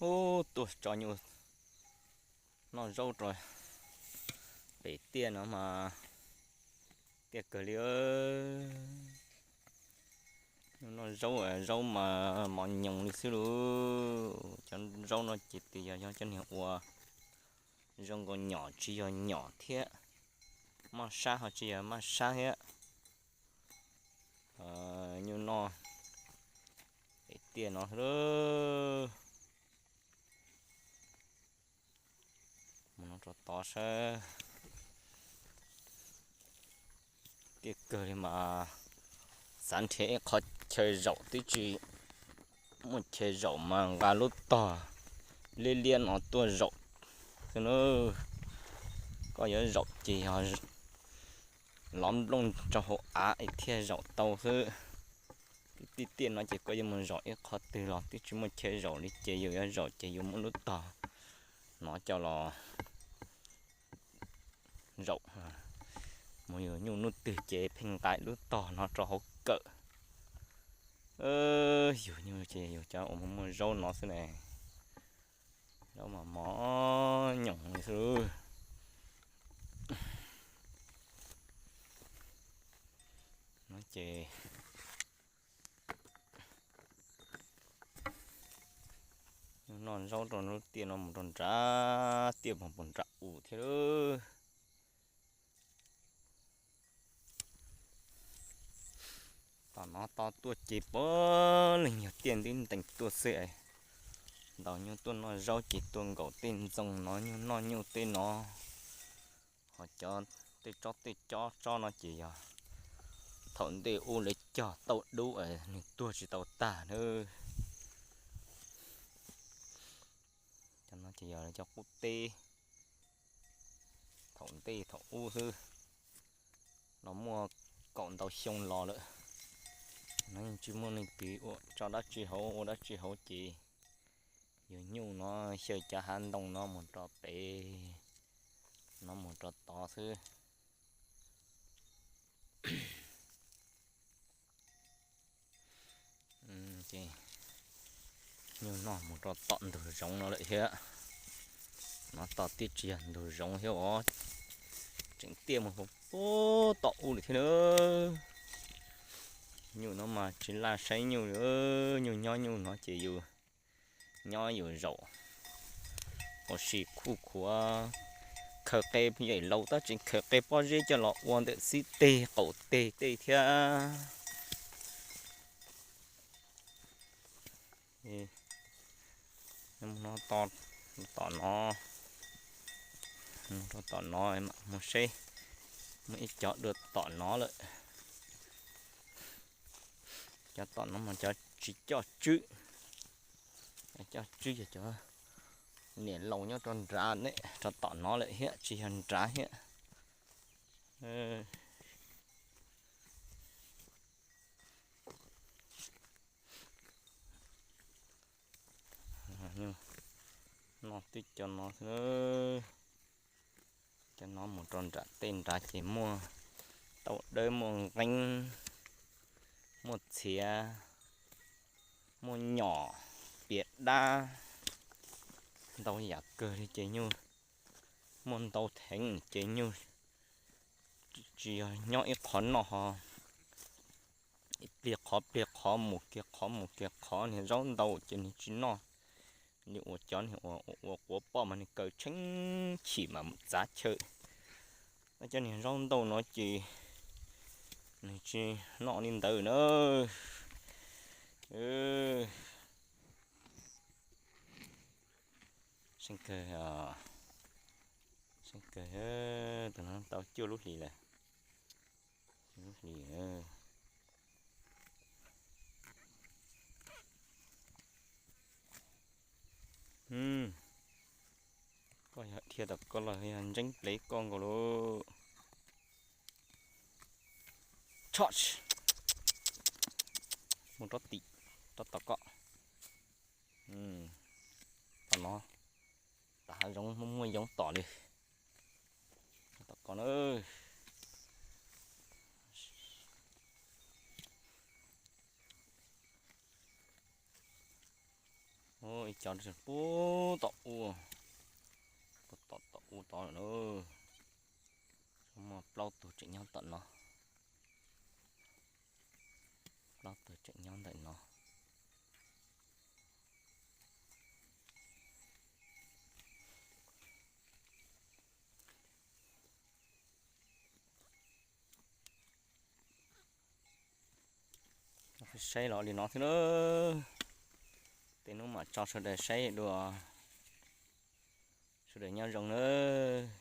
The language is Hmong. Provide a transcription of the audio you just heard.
Ub, tuaj tso nyuj noj zaub rau pem tiaj no mas tiaj kawg li. Nyuj noj zaub, zaub mas mos nyoos li xwb lauj. Cov zaub no ces twb yog, yog cov niag uas zoo nkaus nyom tsis yog nyom thiab, maj sab ho tsis yog maj sab thiab. Nyuj noj pem tiaj no xwb lauj. Mus no rau tod saib. Tiaj kawg li mas xav nrhiav ib qho chaw zaum twb tsis muaj chaw zaum mas nqa lub tog liab liab no tuaj zaum xwb na. Koj yuav zaum ces yog lov nplooj rau hauv av es thiaj zaum tau xwb. Tiaj tiaj no ces koj yuav mus zaum ib qho twg los twb tsis muaj chaw zaum li ces yus yuav zaum ces yus muab lub tog no coj los zaum. Mus yus nyuj hnub twg ces pheej nqa lub tog no rau hauv kawm. Yus nyuj ces yus cov uas muaj zaub no xwb ne. Zaub mas mos nyoos li xwb. No ces noj zaub rau lub tiaj no mus rau nrad tiaj mus puag nram u thiab lauj. Tom no tos tuaj ces puav leej yog tiaj ntev ntees tuaj xwb. Ntaus nyuj tuaj noj zaub ces tuaj nkaum tej ntxoog no nyuj noj nyuj tej no. Ho cov tej tsob tej tsob tsob no ces yog thaum ntej ub lawv cog tauj dub nws tuag tsis tau tag nawb. Cov no ces yog lawv cov qub teb thaum ntej thaum ub xwb, los muaj kaum ntau xyoo los lawm. No yeej tsis muaj leej twg ua tso dab tsi hauv ua dab tsi hauv ces yus nyuj no xyaw cov hav ntoo no mus rau pem, no mus rau tod xwb. Nyuj noj mus rau tom ntug zoov no lawm thiab. No tom tib tsis yog ntug zoov thiab os, tseem tiaj mus puag tom ub lawm thiab na. Nyuj no mas tsis laj saib nyuj li, nyuj nyob nyuj no ces yus nyob yus zaum, ua si khuj khuav, khaws qe yam laus tab tseem khaws qe pob zeb coj los ua ntawm xib teg qaum teg tej thiab. Tom no, tom no, mus rau tom no, mus seb, muaj ib cov dua tom no lawm. Cov tom no mas cov tsis coj tswb, coj tswb yog cov niam laus nyob rau nrad ne, rau tom no lawm thiab tsis yog nrad thiab. Noj twb cov no xwb. Cov no mus rau nram tej nrad ces muaj tauj dawb, muaj nqeeb, muaj txhiav, muaj nyom, pias dab, ntau yam kawg li ces nyuj muaj ntau theev ces nyuj tsis yog nyob ib qho noj ho, ib pliag qhov pliag qhov mus kiag qhov mus kiag qhov, niag zaub ntau ces nws tsis noj, nws ua cov niag ua quav poj mas nws kaw tsheej chim mas txav chaw. Cov niag zaub ntau no ces nws tsis noj li ntawd na. Seej kawg, seej kawg, tus no tau cuaj lub hlis lawm. Cuaj lub hlis. Koj yog dhia tom koj los yog ntseeb plev koj nkaus lauj. Choj, mus rau tim, rau tom koj. Tom no, tom hav zoov muaj muaj yoov tom li. Tom koj na. Cov puag tom ub, puag tom tom ub tod lawm na. Muaj plaub tug tseem nyob tom no, plaub tug tseem nyob ntawm no. Saib los li no xwb na. Tej hnub mam tso sawv daws saib dua. Sawv daws nyob zoo nawb.